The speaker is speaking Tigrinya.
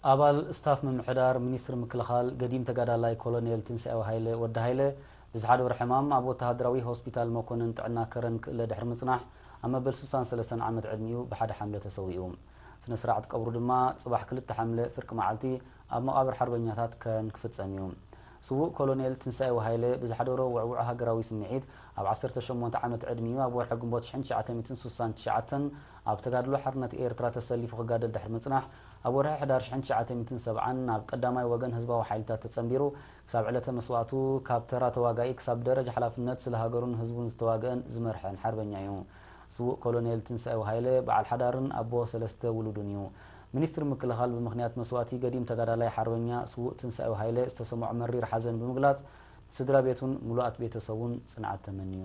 ኣባል ስታፍ ምምሕዳር ሚኒስትሪ ምክልኻል ገዲም ተጋዳላይ ኮሎኔል ትንሳኤው ሃይለ ወዲ ሃይለ ብዝሓደሮ ሕማም ኣብ ወተሃደራዊ ሆስፒታል መኮንን ጥዕና ከረን ክእለ ድሕሪ ምጽናሕ ኣብ መበል ስሳን ሰለስተን ዓመት ዕድሚኡ ብሓደ ሓምለ ተሰዊኡ። ስነ ስርዓት ቀብሩ ድማ ጽባሕ ክልተ ሓምለ ፍርቂ መዓልቲ ኣብ መቓብር ሓርበኛታት ከረን ክፍጸም እዩ። ስዉእ ኮሎኔል ትንሳኤው ሃይለ ብዝሓደሮ ውዕዉዕ ሃገራዊ ስምዒት ኣብ ዓሰርተ ሸሞንተ ዓመት ዕድሚኡ ኣብ ወርሒ ግንቦት ሽሕን ትሽዓተ ሚእትን ስሳን ትሽዓተን ኣብ ተጋድሎ ሓርነት ኤርትራ ተሰሊፉ ክጋደል ድሕሪ ምጽናሕ ኣብ ወርሒ ሕዳር ሽሕን ትሽዓተ ሚእትን ሰብዓን ናብ ቀዳማይ ወገን ህዝባዊ ሓይልታት ተጸንቢሩ ክሳብ ዕለተ መስዋእቱ ካብ ተራ ተዋጋኢ ክሳብ ደረጃ ሓላፍነት ስለ ሃገሩን ህዝቡን ዝተዋገአን ዝመርሐን ሓርበኛ እዩ። ስዉእ ኮሎኔል ትንሳኤው ሃይለ በዓል ሓዳርን ኣቦ ሰለስተ ውሉዱን እዩ። ሚኒስትሪ ምክልኻል ብምኽንያት መስዋእቲ ገዲም ተጋዳላይ ሓርበኛ ስዉእ ትንሳኤው ሃይለ ዝተሰምዖ መሪር ሓዘን ብምግላጽ ንስድራ ቤቱን ምሉኣት ቤተሰቡን ጽንዓት ተመንዩ።